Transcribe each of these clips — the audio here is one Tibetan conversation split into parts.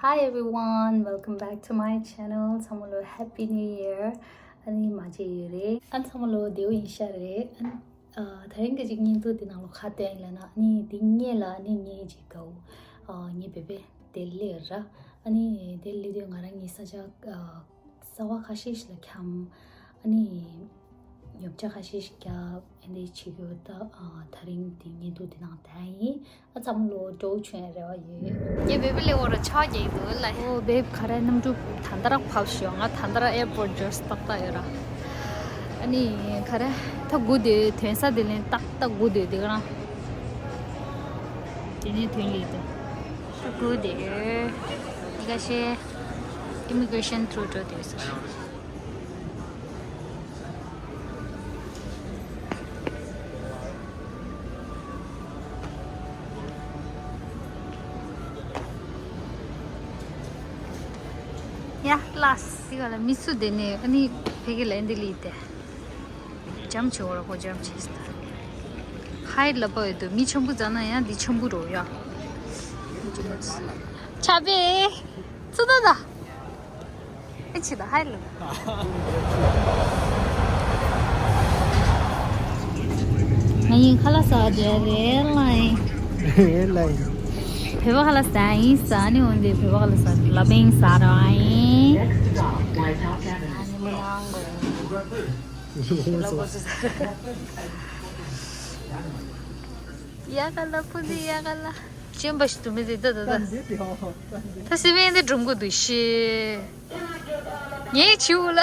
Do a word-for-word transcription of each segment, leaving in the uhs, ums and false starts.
Hi everyone, welcome back to my channel. ཚང་མ་ལོ་Happy New Year. ཨ་ནི་མ་བརྗེད་ཡོད་རེད། ཨ་ཚང་མ་ལོ་བདེ་པོ་ཡིན་ཤག་རེད། ཨ་ནི་ཨ་ད་རིང་གི་ཅིག་བརྙན་ཐུང་འདི་ནང་ལོ་ག་བསྟན་ཡིན་ལབ་ན། ཨ་ནི་འདི་སྔོན་ལ་ཨ་ནི་ངའི་ཅིག་གའུ་ཨ་ངའི་བེ་བེ་དེ་སླེབས་ར། ཨ་ནི་དེ་སླེབས་དུས་ང་རང་གཉིས་ས་ཆ་ཨ་གསར་པ་ཁ་ཤས་ཤིག་ལ་འཁྱམས། ཨ་ནི་ཉོ་ཆ་ཁ་ཤས་ཤིག་རྒྱབ། ཨ་ནི་བྱེད་རྒྱུ་ད་ཨ་ད་རིང་འདི་བརྙན་ཐུང་འདི་ནང་བསྟན་ཡིན། ཨ་ཚང་མ་ལོ་འགྲོ་བྱུང་ཡ་རེ་བ་ཡོད། ངའི་བེ་བེ་ལེ་འོ་ར་ཆག་རྒྱག་གི་འདུག་ལ། ཨོ་བེབ་ག་རེ་གནམ་གྲུ་ད་ལྟ་རག་ཕབ་ཤོག་ང་ད་ལྟ་རག་ཨེར་པོར་ཊི་འབྱོར་ཏག་ཏག་ཡོད་ར། ཨ་ནི་ག་རེ་ད་སྒུག་སྡོད། ཐོན་ས་དེ་ལེན་ཏག་ཏག་སྒུག་སྡོད་དེ་ག་རང་དེ་ནས་ཐོན་ལེ་དེ་སྒུག་སྡོད་ཡོད། ཨི་ཀ་ཤེ་ཨི་མི་གྷི་རེ་ཤན་ཐུ་རུ་འགྲོ་སྡོད་ས། ཡ་ལགས། དེ་ག་ལ་མི་སུ་དེ་ནས་ཨ་ནི་ཕ་གི་ལ་འདི་ལི་དེ་ཇམ་ཆེ་བོ་ར་ཁོ་ཇམ་ཆེ་སྟ། ཧའིཊ་ལ་པ་ཡོད་དུ་མི་ཆེན་པོ་ཙ་ན་ཡང་འདི་ཆེན་པོ་རོ་ཡ། ཆ་བེ་ཙུ་ད་ད། ཨེ་ཆི་ད་ཧའི་ལ། ང་ཡིན་ཁ་ལག་ཟ་བ་དེ་རེད་ལ་ཡིན། རེད་ལ་ཡིན། བོད་པ་ཁ་ལག་ཟ་ཡིན་ཟ་ནི་འོན་ཏེ་བོད་པ་ཁ་ལག་ཟ་ལ་བེང་ཟ་ར་ཡིན། ཡ་ག་ལ་ཕུ་ཟི་ཡ་ག་ལ། ཅན་པ་ཞིག་ཏུ་མི་ཟི་ད་ད་ད། ད་སི་མེན་དེ་སྒྲུང་གོ་འདུག་ཤི། ངའི་ཆིའུ་ལ།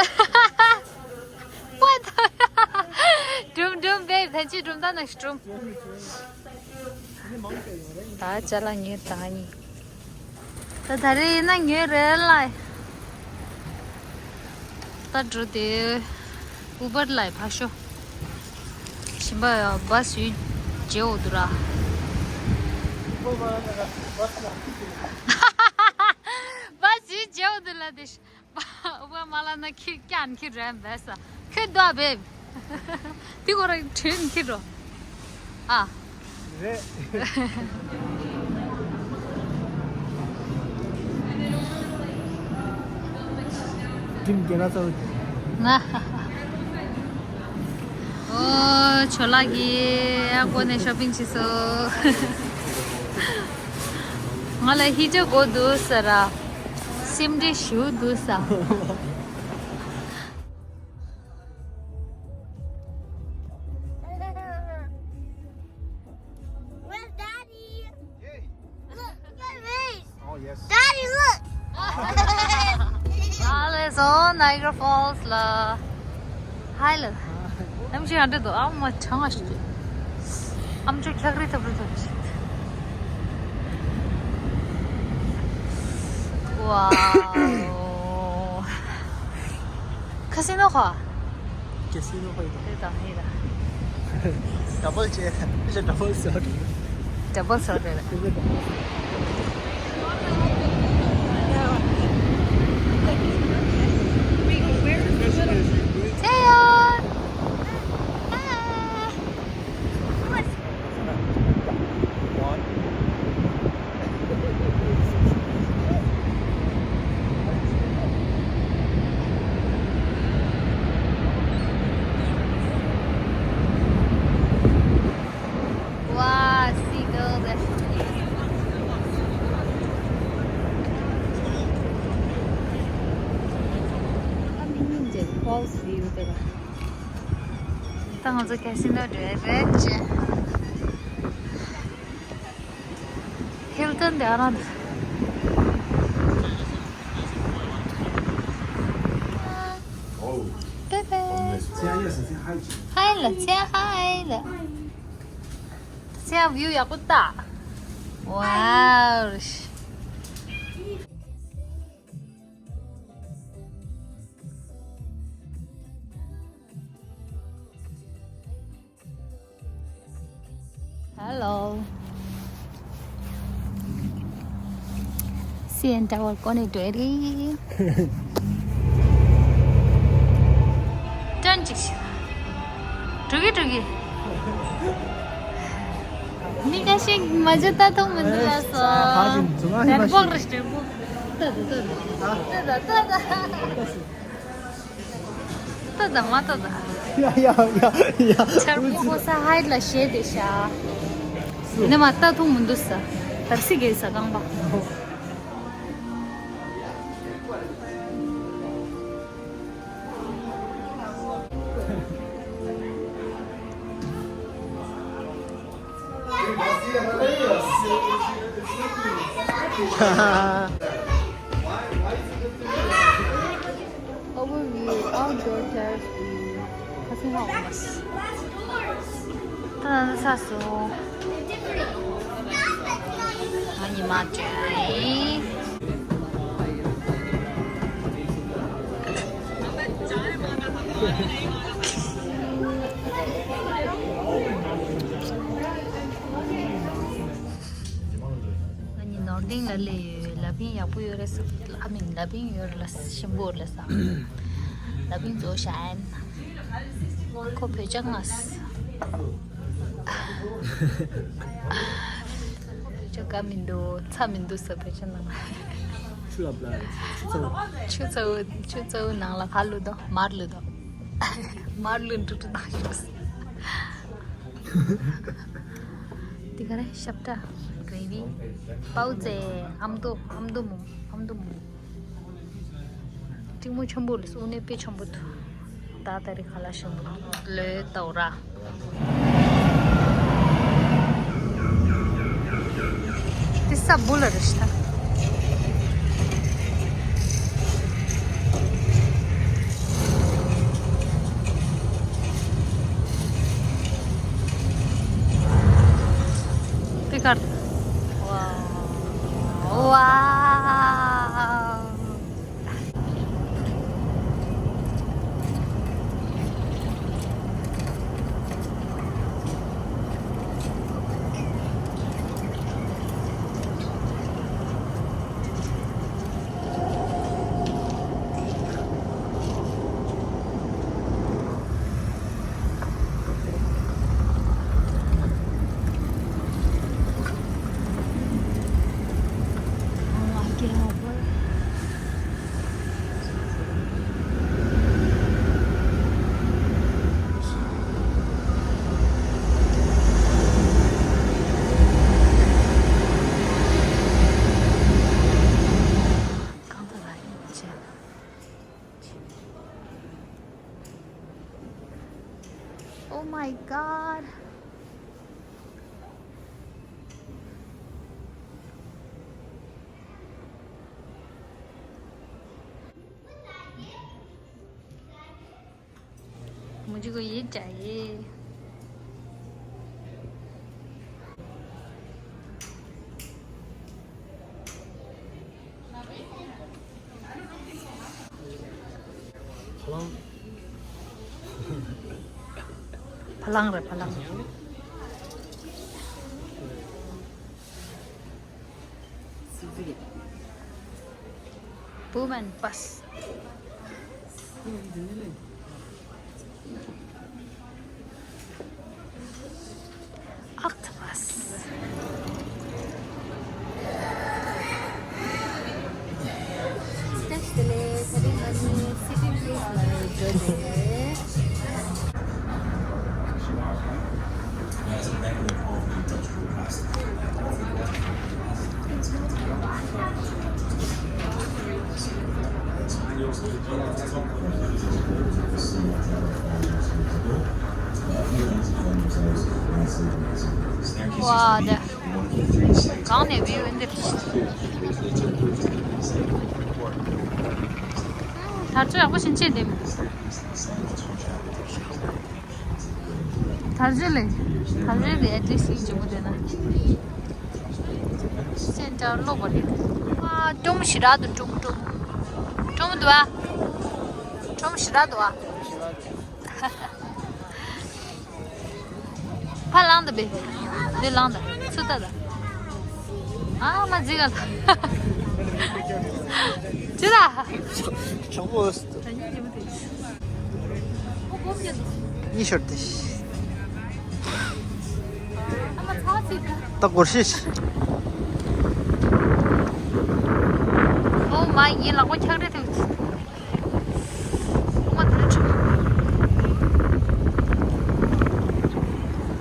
སྒྲུང་སྒྲུང་བེབ་ད་ཅི་སྒྲུང་ད་ན་སྒྲུང་། ད་ཅ་ལག་ཉོས་ད་ནི། ད་ད་རེས་ཡིན་ན་ཉོས་རེད་ལ། ད་འགྲོ་དེ། ཨུ་བར་ལ་ཕར་ཤོག་ཞིམ་པ་བ་སུའི་རྗེ་འོ་དུ་ར། བ་སུའི་རྗེ་འོ་དུ་ལ་དེ། ཨུ་བ་མ་ལ་ན་ཁྱི་ཀྱང་ཁྱི་རན་བས་ས་ཁྱི་དོ་བེབ། དེ་གོ་ར་དྲིན་ཁྱི་རོ། ཨ། རེད། ཀིམ་རྒྱལ་ལ་ཚོ། ང་། ཨོ། ཆོ་ལགས་ཀྱིས་ཨ་ཁོ་ནས་ཤོ་པིང་བྱེད་སོ། ང་ལ་ཧི་ཇོ་དགོས་འདུག་ཟེར་ར། སེམས་ཁྲལ་ཞུ་འདུག་ས། Where's Daddy? Hey. Look, look at this. Oh, yes. Daddy, look. ཨ་ལེ་སོ་Niagara Falls ལ། ཧའི་ལ། ཨམ་ཆི་ཡང་འདྲི་འདུག་ཨ་མ་ཆང་ཨ་ཞིག་ཨམ་ཆོ་འཁྱག་རི་ཐབ་རི་ཐབ་ཅིག་ཝའོ། ཁ་སི་ནོ་ཁ། ཁ་སི་ནོ་ཁ་ཡིན། རེད་དང་ཧེ་ད། Double chair. It's a double sword. Double sword རེད། ཆེ་ཡོད། Wow, seagull, that's cute. ད་ང་ཚོ་ཁ་སི་ནོ་འགྲོ་ཡ་རེད་ཅེ། ཧིལ་ཏོན་དེ་ཨ་རང་། ཧའི་ལ་ཚེ་ཧའི་ལ། ཚེ་བིའུ་ཡག་པོ་ལྟ། ཝའོ། Hello. See and tower connect ready. ཏན་ཅིག་ཤི། དྲུག་གི་དྲུག་གི། མི་ཁ་ཤས་མ་བརྗེད་ད་མཐོང་མི་འདུག་ལ་སོ། ཨེ། ད་ཅིག་འཛུལ་མ་ཤེས་པ་ཞིག་དན་པོག་རེ་དན་པོག་ལྟ་དང་ལྟ་དང་། ལྟ་དང་མ་ལྟ་དང་། ཡ་ཡ་ཡ་ཡ། ཆར་མོ་ཕོ་ས་ཧའེ་ལ་ཞེད་དེ་ཤ། ནི་མ་ལྟ་ཐུང་མི་འདུག་ས། དར་སི་གེ་ས་རྐང་པ། Overview, outdoor terrace view. ཁ་སང་ཧ་འོང་མ་སི། ད་ནི་ས་སོ། ང་ཉི་མ་བྲོས། ང་གཉིས་ནོར་གླིང་ལ་སླེབས་ཡོད། ལ་ཕིང་ཡག་པོ་ཡོད་རེད་ས། ཨ་མིན་ལ་ཕིང་ཡོད་རེད་ལ་ཞིམ་པོ་རེད་ས། ལ་ཕིང་ཛོ་ཤན། ཁོ་བོད་ཇ་ངས། བོད་ཇ་དགའ་མི་འདུག་ཚ་མི་འདུག་ས་བོད་ཇ་ནང་། ཆུ་ལ་བླ་ཆུ་ཚ་བོ། ཆུ་ཚ་བོ་ཆུ་ཚ་བོ་ནང་ལ་ག་བླུགས་དོ། མར་བླུགས་དོ། མར་བླུགས་འགྲོ་འགྲོ་བཏང་ཤོག་འདི་ག་རེ་ཤབ་ཏྲ། གྷ་རེ་བི། པའོ་ཙེ། ཨམ་དོ། ཨམ་དོ་མོ། ཨམ་དོ་མོ། གཅིག་མོ་ཆེན་པོ་ལས་སུ་ནས་དཔེ་ཆེན་པོ་ཐུ། ད་ད་རི་ཁ་ལ་ཤམ་བུ་ལོས་ཏའོ་ར། དེ་ས་བུ་ལ་རེ་ཤི་ད། དེ་གར། ཝའོ། ཝའོ། Oh my god. मुझे को ये चाहिए। Boom and bust. Octopus. ཝ་དེ། གང་ནས་བིའུ་ཡིན་འདིར། དར་ལྕོག་ཡག་པོ་ཞིག་བྱས་འདེམ། དར་ལྕོག་ལས། དར་ལྕོག་ལས་ཨེ་ཏི་ཤིག་བྱེད་པོ་དེ་ན། སེན་ཏར་ལོག་པ་རེད། ཨ་ཀྲུང་ཞི་ར་དུ་ཀྲུང་ཀྲུང་། ཀྲུང་དུ་ཨ། ཀྲུང་ཞི་ར་དུ་ཨ། ཕ་ལང་ད་བེ། འདི་ལང་ད། ཚུ་ད་ད། ཨ་མ་ཛི་ག་ད། ཅི་ད། ཆོག་པོ། ཉི་ཤར་ཏེ། ད་སྒོར་ཤེས། Oh མ་ཡིན་ལག་པ་འཁྱག་རེ་ཐོན། ཁོ་མ་དེ་རུ་ཆུ།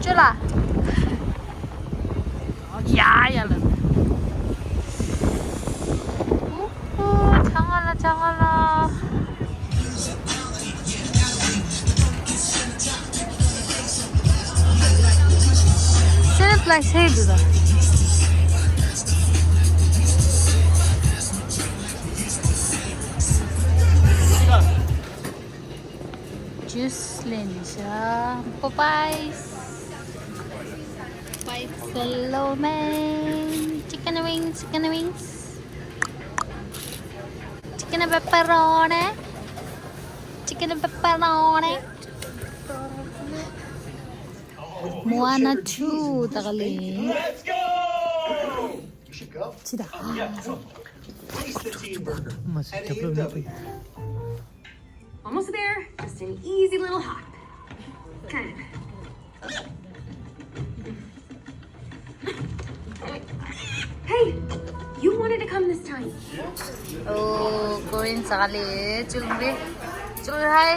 ཆུ་ལ། ཡ་ཡ་ལ། ཨོ་ཨོ་ཆང་ལ་ཆང་ལ། སེམས་ལ་ཤེས་འདུག་ད། Juice ལེན་བྱ། Popeyes. Popeyes Salome. Chicken wings, chicken wings. Chicken pepperoni. Chicken pepperoni. Moana two ད་ག་ལེ། ཅི་ད། Almost there. Just an easy little hop. Kind of. Hey, you wanted to come this time. Oh, going Sale. Chulumbi. Chul hai.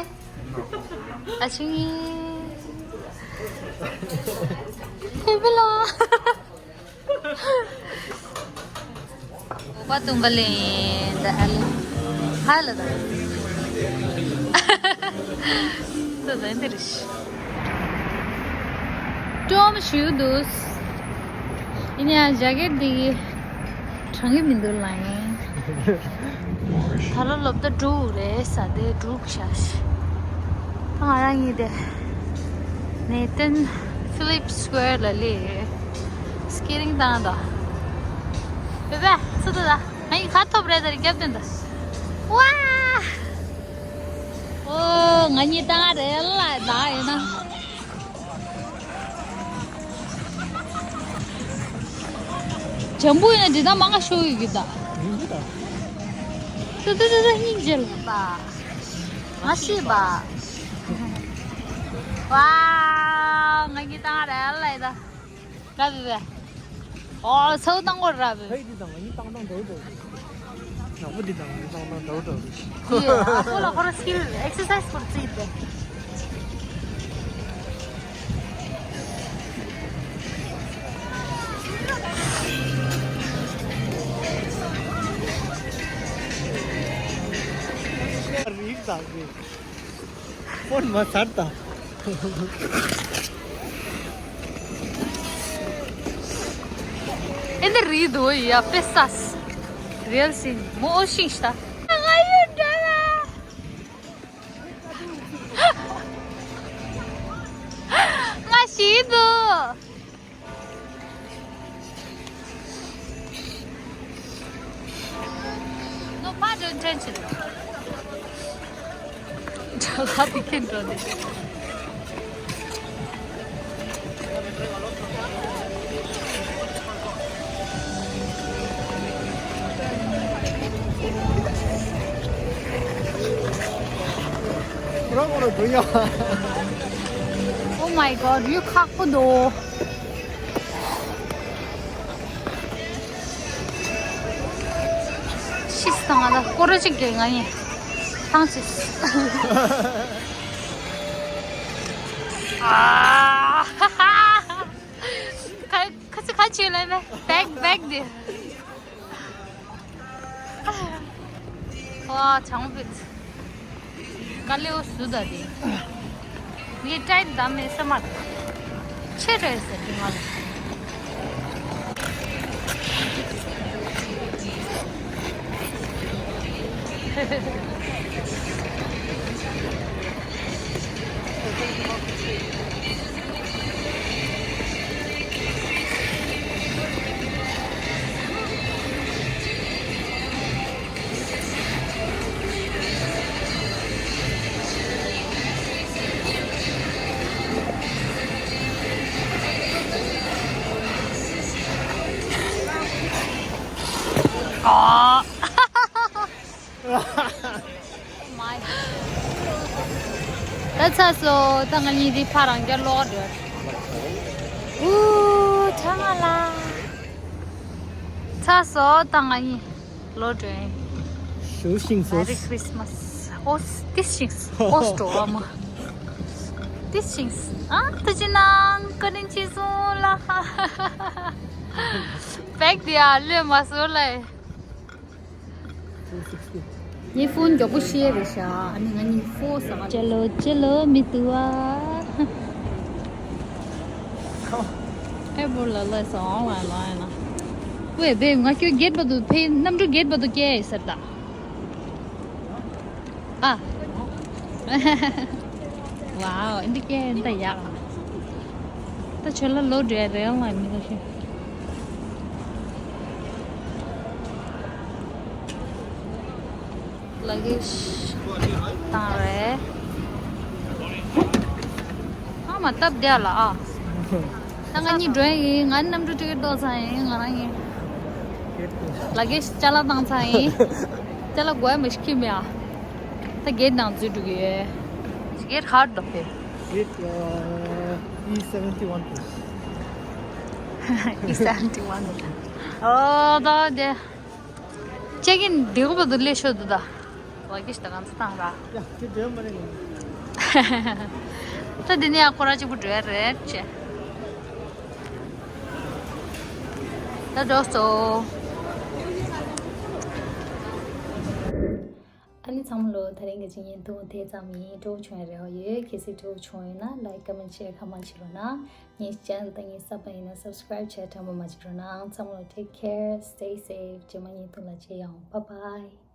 Aching. Hey, Bella. Opa tunga le da ale. Hala da. Da da ndirish. Tom shu dus. Ini a jacket di trangi mindu lain. Hala lobda du re sa de du kshash. Tanga rangi de. Nathan Phillips Square la le. Skating དང་དང་། བེ་བེ། སུ་དུ་ད། ང་ཡི་ཁ་ཐོབ་རེད་ད་རེད་རྒྱབ་དོན་ད། ཝ། ཨོ། ང་གཉིས་བཏང་རེད་ལ་ད་ཡིན་ན། འཇམ་པོ་ཡིན་ན་འདི་ད་མང་ང་ཤོག་ཡོད་གི་ད། ཡིན་གི་ད། ཏུ་ཏུ་ཏུ་ཏུ་སྙིང་རྗེ་ལ་ད། ང་ཤེས་པ། ཝ། ང་གཉིས་བཏང་རེད་ལ་ད། ར་བི་བི། ཨོ་ཚའུ་བཏང་གོ་ར་བི། ཧེ་འདི་དང་ང་གཉིས་བཏང་བཏང་འདྲ་བོ་འདྲ་བོ་རེད། ནག་པོ་འདི་དང་ང་གཉིས་བཏང་བཏང་འདྲ་བོ་འདྲ་བོ་རེད། ཡེ་ཨ་ཁོ་ལ་ཁོ་ར་སི་ཀིལ་ཨེག་སར་སའི་སི་སྐོར་རྩིས་ཏེ། རིག་དང་རིག་ཕོན་མ་ཚར་ད། ཨེ་འདི་རིག་འདུག་ཡ་པེ་སཱས། རེལ་སིན་མོ་ཨོ་ཤིང་ཤ། ང་ཡོད་འདྲ་ལ། ང་ཤི་འདུག No, pa don't change it. How we can do this? Oh my God, you kakpo do. ཤིས་དང་ང་ལ་སྐོར་ར་ཅིག་གེ་ང་ཡིན། ཐང་ཤིས། ཨ། ཁ་ཁ་ཅི་ཁ་ཅི་ལེ་མེ། བེག་བེག་དེ། ཝ་ཆང་བིད། དཀའ་ལས་འོ་སུ་ད་དེ། ངས་ཀྲའི་ད་མེད་ས་མ་རེད། ཆེ་རེད་ཟེར་དེ་ང་ལ། ཨ། ད་ཚ་སོ་ད་ང་གཉིས་འདི་ཕ་རང་རྒྱ་ལོག་འགྲོ། ཨུ་ཁྲ་ང་ལ། ཚ་སོ་ད་ང་གཉིས་ལོག་འགྲོ། Merry Christmas. ཨོ་ཏི་ཤིང་། ཨོ་སྟོ་ཨ་མ། ཏི་ཤིང་། ཨ་ཐུགས་རྗེ་གནང་། བཀའ་དྲིན་ཆེ་སོང་ལ། བེག་དེ་ཡ་ལོས་མ་སོ་ལ། ངའི་ཕོན་མགྱོགས་པོ་ཤེས་རེད་ཤག་ཨ་ནི་ང་གཉིས་ཕོ་ཟ་བ། ཅེ་ལོ་ཅེ་ལོ་མི་ཏུ་ཨ། ཨེ་བོ་ལ་ལ་སོང་ལ་ལ་ཡ་ན། ཝེ་བེ་ང་ཁྱོད་གེད་བར་དུ་ཕེ་གནམ་གྲུ་གེད་བར་དུ་སྐྱེལ་ཡི་ཟེར་ད། ཨ། ཝའོ། འདི་སྐད་འདི་ཡག་ད་ཆོ་ལ་ལོ་འདྲེ་རེ་ལ་མི་ལ་ཤི། ལ་གེ་ཤི་བཏང་རེད། ཨ་མ་སྟབས་བདེ་ལ་ཨ། ད་ང་གཉིས་འགྲོ་ཡིན། ང་གནམ་གྲུ་ཊི་ཀེ་ཊི་ལྡོག་ཚར་ཡིན། ང་རང་ཡིན། ལ་གེ་ཤི་ཅ་ལག་བཏང་ཚར་ཡིན། ཅ་ལག་གོ་ཡ་མ་ཤི་ཁྱི་མེད་ཨ། ད་གེད་ནང་འཛུལ་འགྲོ་གི་ཡོད། གེད་ཧར་འདུག་པས། Gate uh, E seventy one, please. E seventy one. ཨོ་ད་དེ། ཅེག་ཨིན་འདི་གོ་བ་དུ་ལས་ཤོད་དུ་ད། ལ་གེ་ཤི་ད་གང་ཚ་བཏང་ར། Yeah, you don't worry. ད་འདི་ནས་ཡ་ཁོ་ར་གཅིག་པུ་འགྲོ་ཡ་རེད་ཅེ། ད་འགྲོ་སོ། ཨ་ནི་ཚང་མ་ལོ་ད་རིང་གི་ཅིག་བརྙན་ཐུང་དེ་ཙམ་ཡིན། སྤྲོ་བོ་བྱུང་ཡ་རེ་བ་ཡོད། གལ་སྲིད་སྤྲོ་བོ་བྱུང་ཡོད་ན་like, comment, share གང་མང་བྱེད་རོགས་གནང་། ངའི་channel ད་ངའི་ས་པ་ཡིན་ན་subscribe བྱས་དྲན་པ་མ་བྱེད་རོགས་གནང་། ཚང་མ་ལོ་take care, stay safe. རྗེས་མ་བརྙན་ཐུང་ལ་མཇལ་ཡོང་། Bye bye.